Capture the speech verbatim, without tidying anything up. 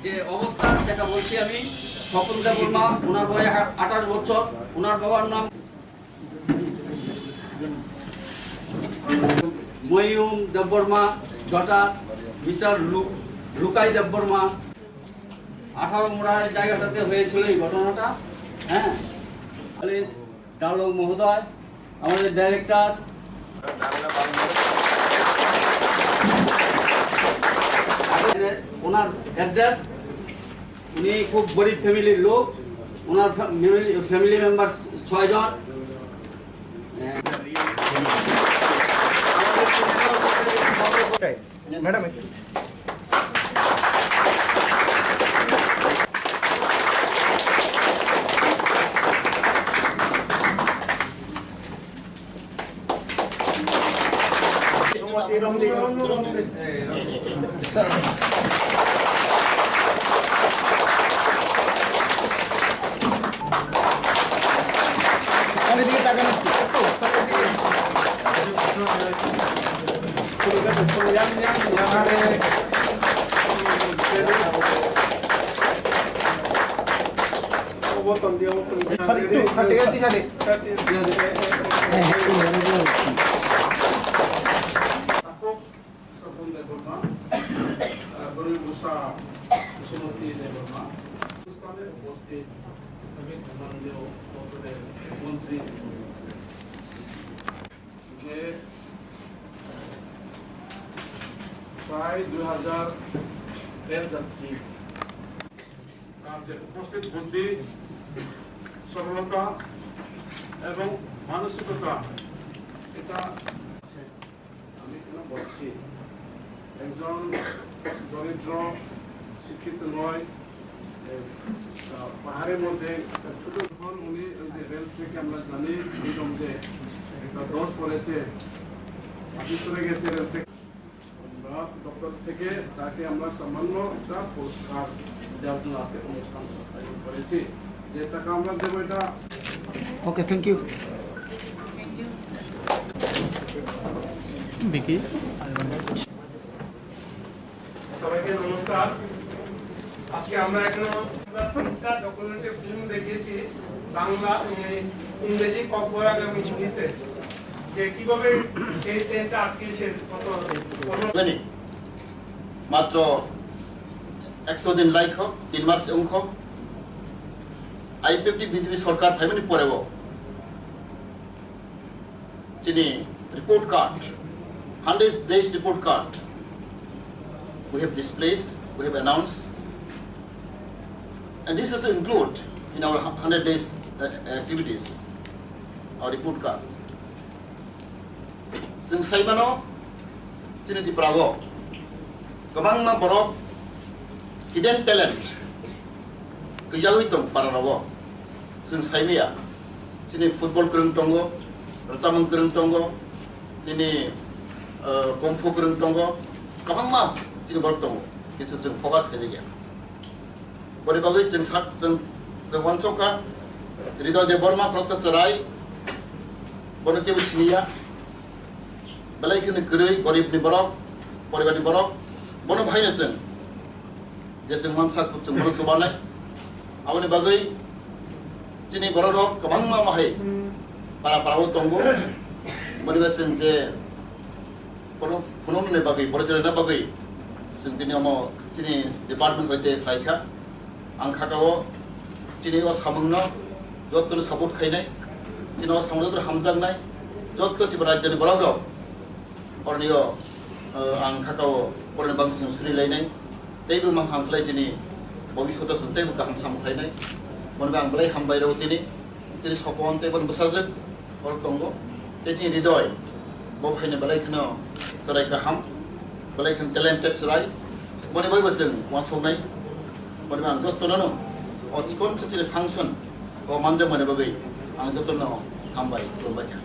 যে অবস্থা সেটা বলছি আমি। স্বপন দেববর্মা, ওনার বয়স আঠাশ বছর, ওনার বাবার নাম ময়ূম দেববর্মা, ডটার মিস্টার লু-, লুকাই দেববর্মা। আঠারো মোড়ার জায়গাটাতে হয়েছিল এই ঘটনাটা। হ্যাঁ, পুলিশ ডালক মহোদয়, আমাদের ডাইরেক্টর, ওনার অ্যাড্রেস, উনি খুব গরিব ফ্যামিলির লোক, ওনার ফ্যা-, ফ্যামিলি, ফ্যামিলি মেম্বার ছয়জন। ম্যাডাম, স্যার, একটু খাটে গেছি, স্যার। থাকুক স্বপন দেববর্মা, আহ, গরিব উষা, সুমতি দেববর্মা, স্থানে উপস্থিত মাননীয় মন্ত্রী, যে প্রায় দুই হাজার রেল যাত্রী, তার যে উপস্থিত বুদ্ধি, সরলতা এবং মানসিকতা, এটা আছে। আমি কেন বলছি, একজন দরিদ্র, শিক্ষিত নয়, এ, আহ, পাহাড়ের মধ্যে একটা ছোট, যখন উনি ওই যে রেল থেকে আমরা জানি, এরকম যে একটা দোষ পড়েছে, অফিস চলে গেছে রেল থেকে। আমরা দপ্তর থেকে তাকে আমরা সামান্য একটা পুরস্কার দেওয়ার জন্য আজকে অনুষ্ঠান আয়োজন করেছি। যে টাকা আমরা দেবো এটা। ওকে, থ্যাংক ইউ। বিকি। সবাইকে নমস্কার। আজকে আমরা এখানে প্রত্যেকটা ডকুমেন্টে ফিল্ম দেখিয়েছি, বাংলা, ইংরেজি, ককবরাক এবং হিন্দিতে, যে কিভাবে এই ট্রেনটা আটকেছে, কত, কত Many. Matro ekso din laikho, tin mas wngkho. I P F T B J P sorkar phaimani poreo chini report card, hundred days report card, we have displayed, we have announced, and this is include in our hundred days, uh, activities, our report card. Chwng saimano, chini Tripura o kwbangma borok hidden talent gwijagwi tong para rogo. Chwng saimaya, chini football kwrwng tongo, rwchapmung kwrwng tongo, nini, uh, kung fu kwrwng tongo, kwbangma chini borok tongo, kintu chwng focus khaijak ya. Boni bagwi chwng sak, chwng, chwng uansukha, Hridoy Debbarma khoroksa chwrai, bono kebo siniya, belai kheno kwrwi, goribni borok, poribarni borok, bono bahaino chwng, je chwng mansa, chwng bono chubanai. Aboni bagwi chini bororok kwbangma mahai para para o tongo, boni bagwi chwng je Bono, bono nini bagwi, bono chwraina bagwi, chwng tini omo chini department hoite khlai kha. Ang kha ka o chini o samungno jotono support khainai, chini o samung jotono hamjaknai, joto Tripura rajyoni borok rok, oroni o, eh, ang kha ka o boroni bagwi chwng suri lainai, teibo mang ham khlai chini bobishoto chwng teibo kaham samung khlainai, bono ang belai hambai rw tini, tini sopon tei bono bwsajwk. Borok tongo. Tei chini Hridoy, bo phaina belai kheno chwrai kaham, belai kheno talented chwrai. Boni bai bo chwng uansuknai. Boni bai ang jotono no o chikon se chini function o manjakmani bagwi ang jotono hambai, khulumbai kha.